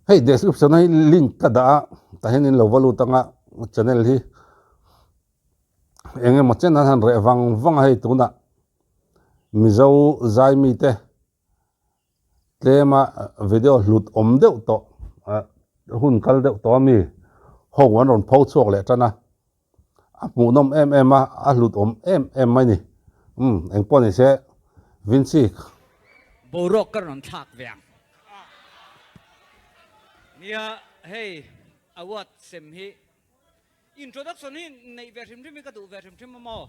Hei description a hi link ka dah a tah hian in lo va lut anga channel hi eng emaw chen an han reh vang vang a hei tunah Mizo zai mite tlema video hlut awm deuh tawh hun kal deuh tawh a mi ho an rawn pho chhuak leh tan a. A hmuhnawm em em a, a hlut awm em em mai ni. Umm, engpawh ni se, Vincy. Boruak ka rawn thlak ve ang. Nia, hei award sem hi introduction hi neih ve hrim hrim hi ka duh ve hrim hrim a maw?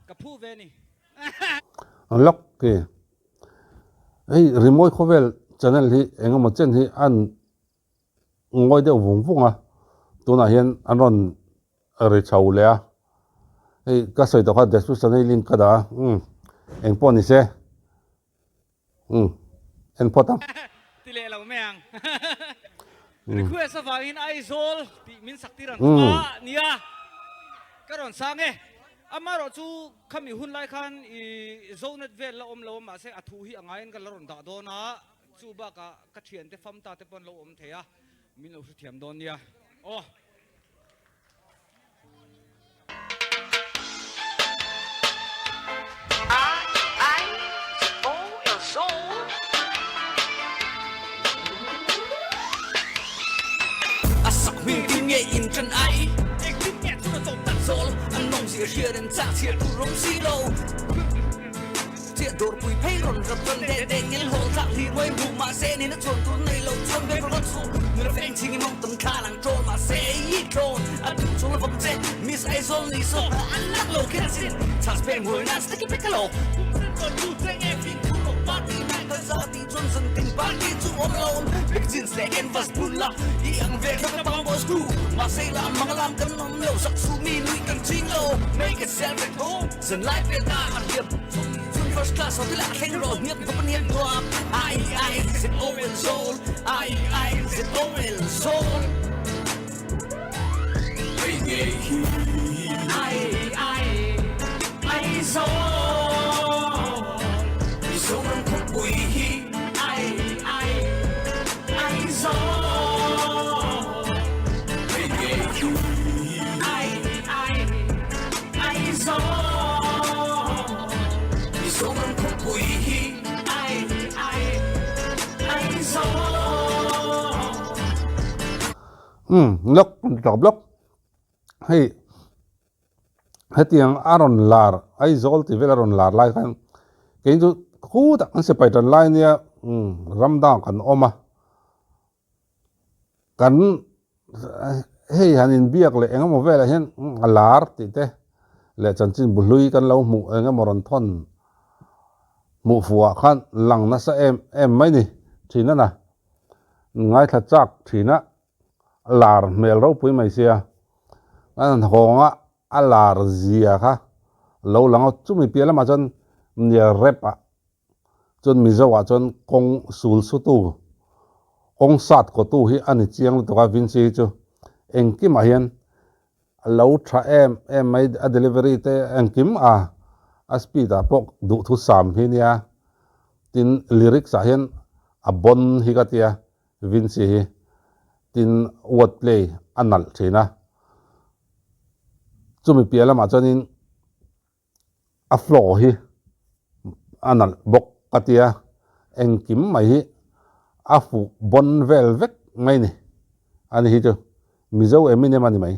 Ka phu ve ni. Lawk ki. Hei Rimawi Khawvel channel hi engemaw chen hi an ngawi deuh vung vung a, tunah hian an rawn ri chho leh a, hei ka sawi tawh kha description a link ka dah a, umm eng pawh ni se umm en phawt ang. Ti leh lo mai ang. Request avangin Aizawl tih min sak tir ang tum a nia, ka rawn sang e. Amaherawh chu khami hun lai khan i Zonet vel la awm lo a, mahse a thu hi a ngaiin ka la rawn dah dawn a. Chu bakah ka thiante famta te pawh an lo awm thei a, min lo hrethiam dawn nia. Aw. A sak hming tin nge in ṭan ai? Engtin nge chun a chawm tak zawl? An nawmzia hriat an chak chhiar tur awm si lo. Chiah dawrpui phei rawn rap rawn deh deh ngel hawl thlak hlir mai hmuh mahse nin a chuan tur nei lo chuan be rawn chu nula feng ching i mawng tam thla lang ṭawn mahse i tlawn a duh chung a vawm che Miss Aizawl ni saw hna an lak lo kher asin chhas pem huai nan sticky pek a lo kum sen rawn lut che nge fing khur rawh party nai kal za tih chuan zan tin party chu awm lo awm big jeans leh canvas bun la i ang ve thlawk a pang boss crew mahse la mang lam kan awm lo sak su mi nui kan ching lo make it self at home Zanlai pel ta a hliam Chun first class hotel ah thleng rawh hniak vawp a niam nuam I I Z O L Zawl I I Z O L Zawl Hei ngei hi I I I Zawl Mizoram khawpui hi I I I Zawl Hei ngei hi I I Umm lawk tawp lawk hei hetiang a rawn lar Aizawl tih vel a rawn lar lai khan kei chu khutah kan sipai tan lai nia umm ram dangah kan awm a. Kan hei han inbiak leh eng emaw velah hian a lar tih te leh chanchin bu hlui kan lo hmuh eng emaw rawn thawn hmuh fuhah khan lang nasa em em mai ni thin a na. Ngaithla chak thin a, lar hmel ropui mai sia. An hawnga a lar zia kha lo lang a, chumi piah lamah chuan nia rap ah Chuan Mizo ah chuan kawng sul sutu, kawng sat kawtu hi a ni chiang lutuk a, Vincy hi chu engkimah hian a lo tha em em mai, a delivery te engkim a a speed ah pawh duhthusam hi nia, tin lyrics ah hian a bon hi ka tia Vincy hi, tin word play a nalh thin a, chumi piah lamah chuanin. a flow hi a nalh bawk ka tia engkim mai hi a fuh bawn vel vek mai ni ani hi chu Mizo Eminem a ni mai.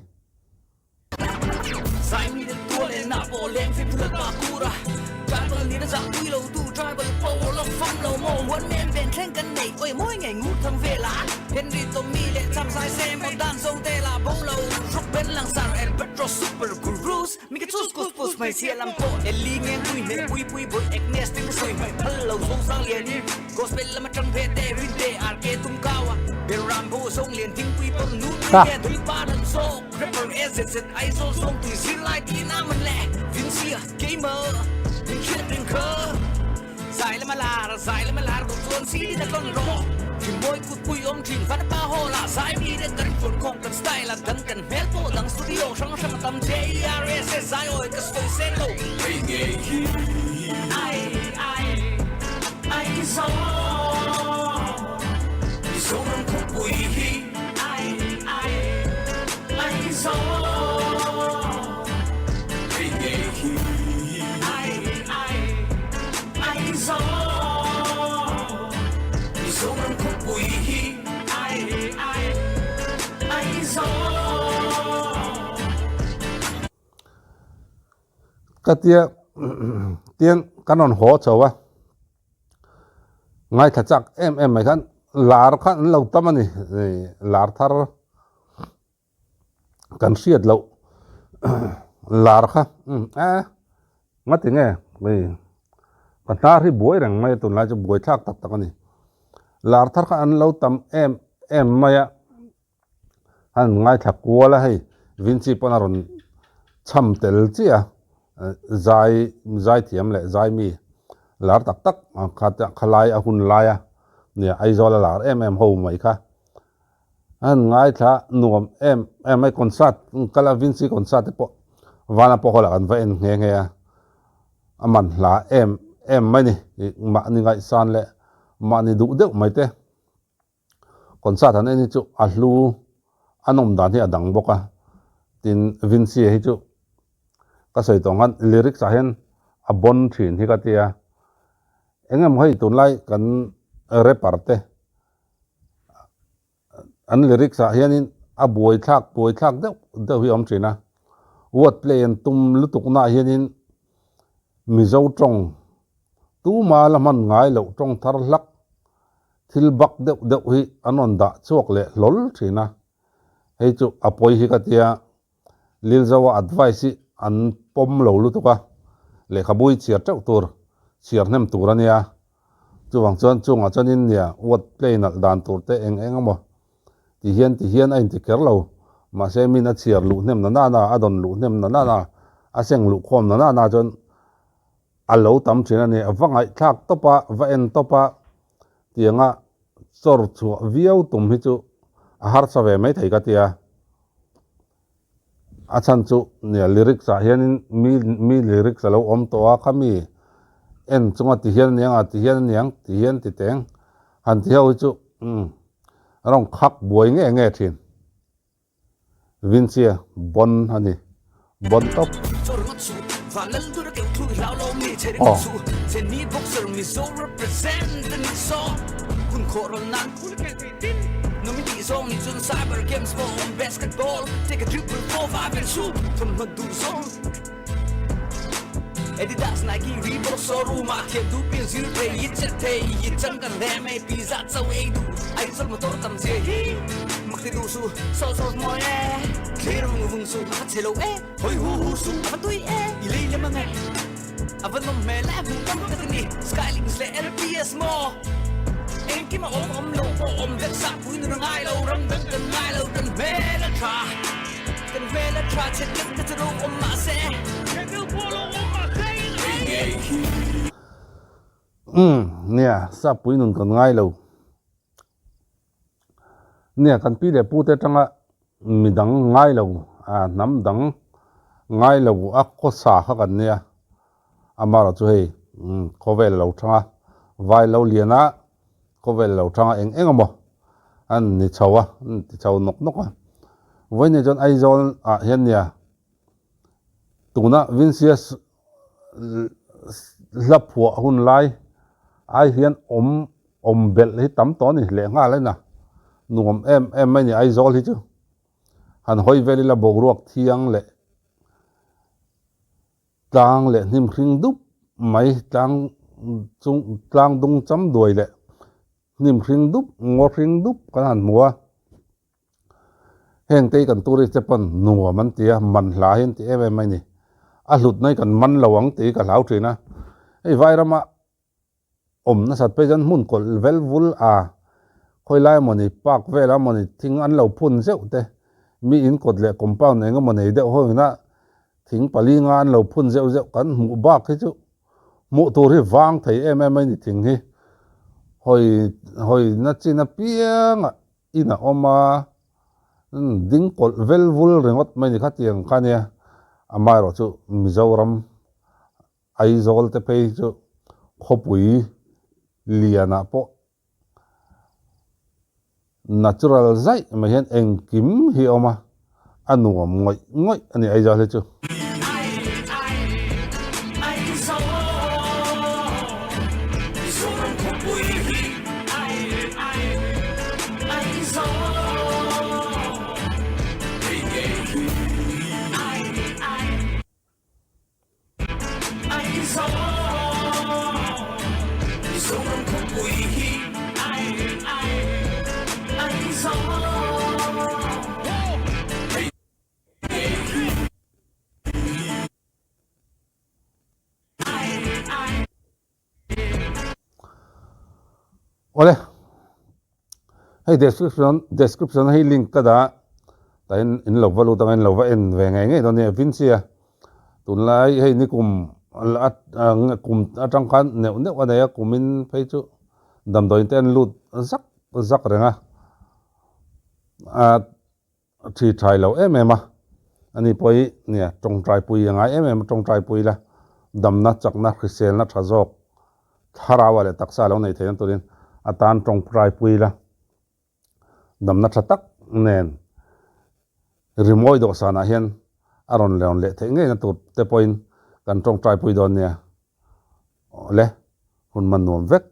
Mi ka chus kus pus hmeichhia lam pawh Eli nge pui hmeh pui pui bawi Agnes te ka sawi hmaih phal lo zo sang lian in Gospel lam atang ve te rin te RK tum kau a Ber Rambo zawng lian ding pui pawm nu pui nge dul pa lam zawk Rapper AZZ Aizawl zawng tui zirlai ti na man le Vincia Gamer min hriat reng kha Zai lama lar, zai lama lar duh chuan CD na tlawn rawh. Thingbawi kutpui awm thin van pa hall ah zai mi te kan phur khawm kan style a dang kan hmel pawh dang studio hrang hrang a tam JERSS zai awi ka sawi seng lo. Hei ngei hi ai ai ai zo Mizoram. Ka tia tian kan rawn haw chho a, ngaithla chak em em mai khan lar kha an lo tam a ni, lar thar kan hriat loh lar kha e ngati nge hei ka hnar hi buai reng mai a tunlai chu buai thlak tak tak a ni lar thar kha an lo tam em em mai a an ngaithla kual a hei Vincy pawn a rawn cham tel chiah a zai zai thiam leh zai mi lar tak tak kha khalai a hun lai a nia Aizawl a lar em em ho mai kha. An ngaithla nuam em em mai concert kal a Vincy concert te pawh vana pawh hawlah kan va en nghe nghe a a man hla em em mai ni mahni ngaihsan leh mahni duh deuh mai te concert han en hi chu a hlu a nawm dan hi a dang bawk a tin Vincy hi chu ka sawi tawh ang khan lyrics ah hian a bon thin hi ka tia eng emaw hei tunlai kan rapper te. An lyrics ah hianin a buai thlak buai thlak deuh deuh hi a awm thin a, word play an tum lutuk naah hianin Mizo tawng tuma la hman ngai loh tawng thar hlak thil bak deuh deuh hi an rawn dah chhuak leh hlawl thin a, hei chu a pawi hi ka tia. Lilzoa advice hi an pawm lo lutuk a, lehkhabu hi chhiar teuh tur, chhiar hnem tur a nia. Chuvang chuan chungah chuanin nia word play nalh dan tur te eng eng emaw ti hian ti hian a inti kher lo. Mahse min a chhiar luh hnem na nana, a dawn luh hnem na nana, a seng luh khawm na nana chuan a lo tam thin a ni. Va ngaihthlak tawp a, va en tawp a tianga chawr chhuah viau tum hi chu a harsa ve maithei ka tia. A chhan chu nia lyrics ah hianin mi mi lyrics a lo awm tawh a khami en chunga ti hian aniang a ti hian aniang ti hian ti teng han ti ho hi chu umm a rawn khak buai nge nge thin Vincia bon a ni bon tawp. Aw. A va nawm hmel e, hmuh tam tak a ni. Skylinks leh LPS maw? Engkim a awm awm lo pawh awm vek sak pui nun a ngai lo, ram dang kan ngai lo, kan hmel a tha, kan hmel a tha, chhe deuh te chu lo awm mah se, chhe deuh pawh lo awm mah se in ei ngei hi. Umm, nia, sap pui nun kan ngai lo. Nia, kan pi leh pu te atanga midang ngai lo, a hnam dang ngai lo a khawsa kha kan nia. Amaherawh chu hei khawvel lo thang a, vai lo lian a, khawvel lo thang a eng eng emaw an ni chho a, an ti chho nawk nawk a. Vawiin chuan Aizawl ah hian nia tuna Vinicius hla phuah hun lai ai hian awm Awm belh hi tam tawh a ni leh nghal ain a, nuam em em mai ni Aizawl hi chu. Han hawi vel ila boruak thiang leh tlang leh hnim hring dup mai, tlang chung tlang dung cham duai leh hnim hring dup, ngaw hring dup kan han hmu a. Heng te hi kan tourist te pawn nuam an ti a, man hla hi an ti em em mai ni. A hlutna hi kan man lo ang tih hi ka hlau thin a, hei Vairama Awm nasat phei chuan hmun kawlh vel vul a, khawi lai emawni park velah emawni thing an lo phun zeuh te, mi in kawt leh compound eng emaw nei deuh ho ina thing pali nga an lo phun zeuh zeuh kan hmuh bak hi chu hmuh tur hi vang thei em em a ni thing hi hawi hawi na chin apiangah in a awm a, ding kawlh vel vul ringawt mai ni kha tiang kha nia amaherawh chu Mizoram Aizawl te phei chu khawpui lianah pawh natural zaih mai hian engkim hi a awm a, a nuam ngawih ngawih a ni Aizawl hi chu. Awle, hei description description hei link ka dah tahin in lo va lut anga in lo va en ve ngei ngei dawn nia Vincy a tunlai hei nikum kum atang khan neuh neuh a nei a kumin phei chu damdawiin te an lut zak zak reng a ah Thi thai lo em em a, ani pawh hi nia tawngtai pui a ngai em em a, tawngtai pui la damna chakna hriselna tha zawk thlarau ah leh taksa lo nei theihna turin a tan tawngtai pui la damna tha tak nen rimawi dawhsan ah hian a rawn rawn leh theih ngeina tur te pawhin kan tawngtai pui dawn nia. Awle hun man nuam vek.